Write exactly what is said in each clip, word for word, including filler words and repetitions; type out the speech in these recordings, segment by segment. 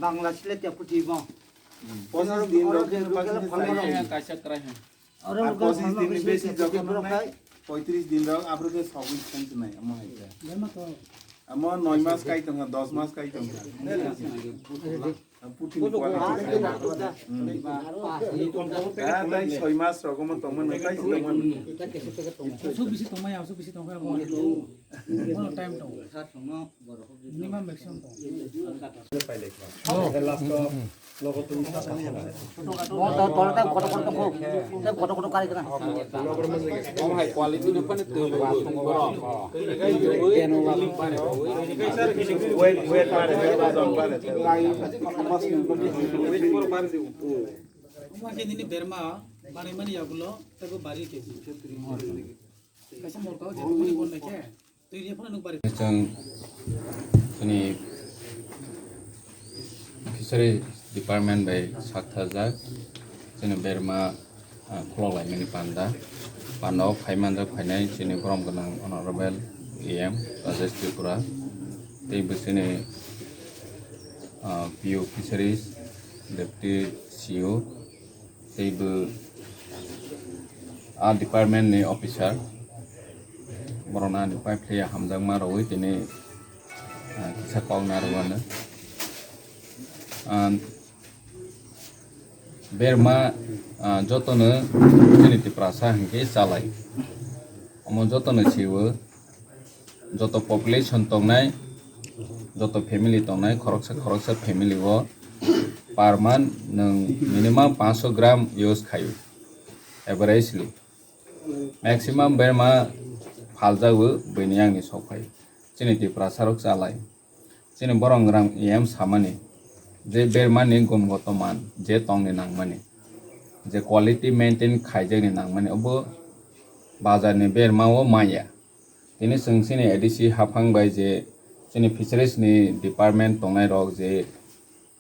Bangla Siletia puthi bo. Pochis din rok khe kaisa kwrai hwn. Oro pochis din ni besi jokhon nai, poitris din rok abro khe sogwi thang nai, amo hai khe. Amo noi mas kai tongkha, dos mas kai tongkha. Putin kwali. Ah, tai soi mas rogo mo tongma nang tai tongma. Asuk bisi tongmai, asuk bisi tongmai, amo. Bono time tong. Minimum maximum tong. Wait, wait, wait. Omo khe nini berma banaimani yagulo teibo bari kesi. Kaisa morka o je tongmani bon naikhe twi rw phano nuk bari. Chwng chini fishery department bai sak thajak chini berma, ah, khulok laimani panda. Panda o phai manjak phainai chini borom gwnang honorable E M Rajesh Tripura, tei bo chini, ah, P O Fisheries, Deputy C O, tei bo a department ni officer, borok no ani pai phlaiya hamjakma rwui tini, ah, kisa kok narwkmano. Ah, berma, ah, jotono chini Tiprasa hinkhe chalai. Omo jotono siwo, joto population tongnai, joto family tongnai, khoroksa khoroksa family o per month nwng minimum panchsho gram use khaio, averagely. Maximum berma phaljago, bini yangni sok phai. Chini Tiprasa rok chalai. Chini borok rang E M samani je bermani gungoto man, je tongni nangmani, je quality maintain khaijakni nangmani, obo bazarni berma o manya. Tini chwng chini A D C haphang bai je chini fisheries ni department tongnai rok je,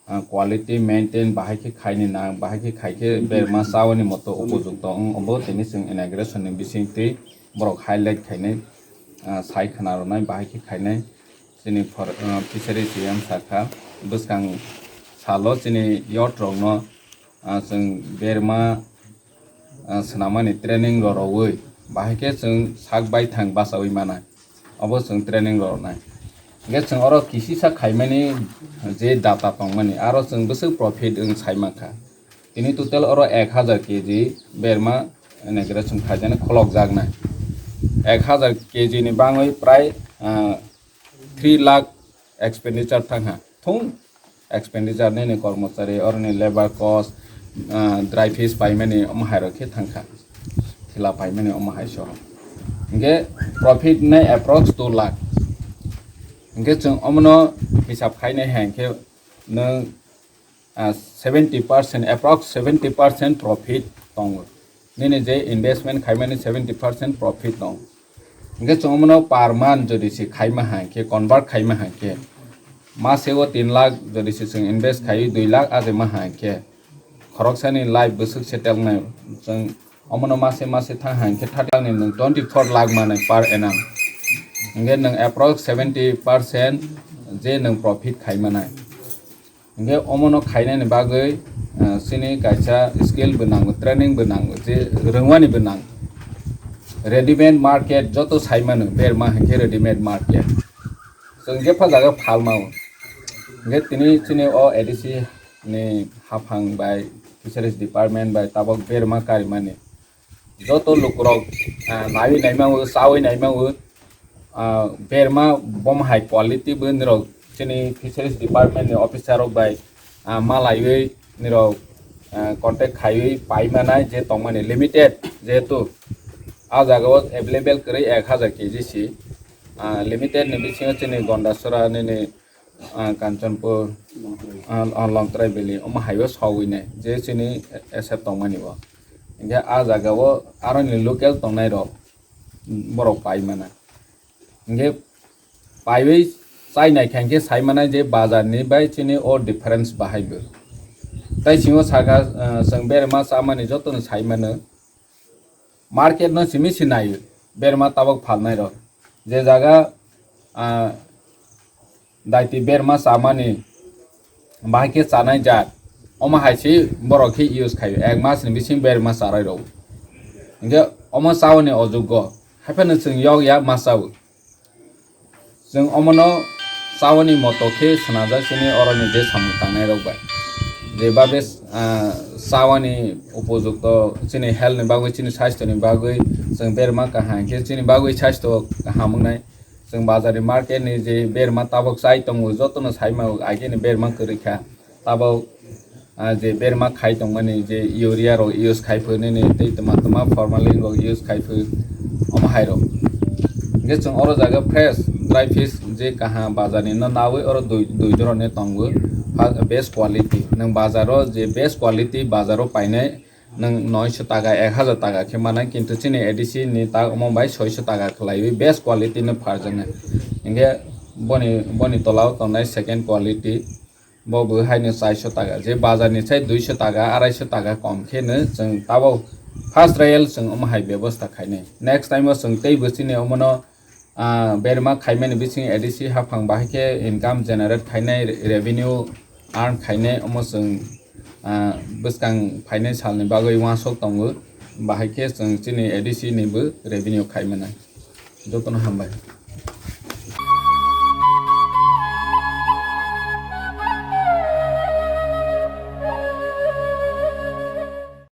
ah, quality maintain bahai khe khaini nang, bahai khe khai khe berma chawani moto upojukto wng, obo tini chwng inauguration ni bisingtwi borok highlight khainai, ah, sai khna rwnai bahai khe khainai. Chini for, ah, fisheries E M sakha bwskang salo chini youth rokno, ah, chwng berma, ah, swnamani training rw rwui bahai khe chwng sak baithang bachaui mana, obo chwng training rw rwnai. Hingkhe chwng oro kisisa khaimani je data tongmani, aro chwng bwswk profit wng sai mankha. Tini total oro ek hajar K G berma inauguration khaijani khulokjaknai. Ek hajar K G ni bangwi prai, ah, three lakh expenditure thangha. Thung expenditure nini kormochari, oroni labour cost, ah, dry fish paimani omo hai rok khe thangkha. Thila paimani omo hai soho. Hingkhe profit nai approx two lakh. Hingkhe chwng omono hisab khainai hai hingkhe nwng, ah, seventy percent, approx seventy percent profit tongo. Nini je investment khaimani seventy percent profit tong. Hingkhe chwng omono per month jodi se khaima hai khe, convert khaima hai khe, mase o tin lakh jodi se chwng invest khai dui lakh aje ma hai khe, khoroksani life bwswk settle nai. Chwng omono mase mase thang hai khe thirty lakh ni nwng twenty four lakh manai per annum. Hingkhe nwng approx seventy percent je nwng profit khai manai. Hingkhe omono khainani bagwi, ah, chini kaisa skill bo nango, training bo nango, je rwngmani bo nango. Readymade market joto saimano, berma hinkhe readymade market. Chwng jepha jaga phalmao. Hingkhe tini chini o A D C ni haphang bai, fisheries department bai tabok berma karimani. Joto lukurok, ah, naiwi naimango, chawi naimango, ah, berma bom hai quality bo nirok Chini fisheries department ni officer rok bai, ah, malaiwi nirok, ah, contact khaiwi pai manai je tongmani limited, jehetu ah jaga o available kwrwi ek hajar K G si, ah, limited ni bisingo chini Gondasora nini, ah, Kanchanpur, ah, ah, Longtrai Valley omo hai o sawi nai je chini accept tongmani bo. Hinkhe ah jaga o aroni local tongnai rok borok pai mana. Hinkhe paiwi chai nai kha hinkhe sai manai je bazar ni bai chini o difference bahai bo. Tai singo saka, ah, chwng berma chamani jotono sai mano. Market no simi si naio berma tabok phalnai rok. Je jaga, ah, daiti berma chamani bahai khe chanai jat, omo hai se borok khe use khaio, ek mas ni bising berma charai rw. Hinkhe omo chaoni ojukgo, haiphano chwng yok ya ma chao. Chwng omono chaoni moto khe swnajak chini oroni je samung tangnai rok bai. Je babe, ah, chaoni upojukto chini health ni bagwi, chini saisto ni bagwi chwng berma kaham khe chini bagwi saisto kaham wngnai. Chwng bazar ni market ni je berma tabok chai tongo, jotono sai mano, agini berma kwrwi kha. Tabok, ah, je berma khai tongmani je urea rok use khai phu nini tei tma tma formalin rok use khai phu, omo hai rok. Hinkhe chwng oro jaga fresh dry fish je kaham bazar ni no nawi oro dui, dui jora ni tongo. Fa-, best quality. Nwng bazar o je best quality bazar o painai, nwng noisho taka, ek hajar taka khe manai, kintu chini A D C ni ta omo bai soisho taka khlaiwi best quality no pharjaknai. Hinkhe boni, boni tola o tongnai second quality, bo bo haino chaisho taka, je bazar ni sai duisho taka, araisho taka kom khe no chwng tabok first trial chwng omo hai bebosta khainai. Next time o chwng tei bo chini omono, ah, berma khaimani bising A D C haphang bahai khe income generate khainai, re-, revenue earn khainai, omo chwng, ah, bwskang phainai salni bagwi uansuk tongo, bahai khe chwng chini A D C ni bo revenue khai manai. Jotono hambai.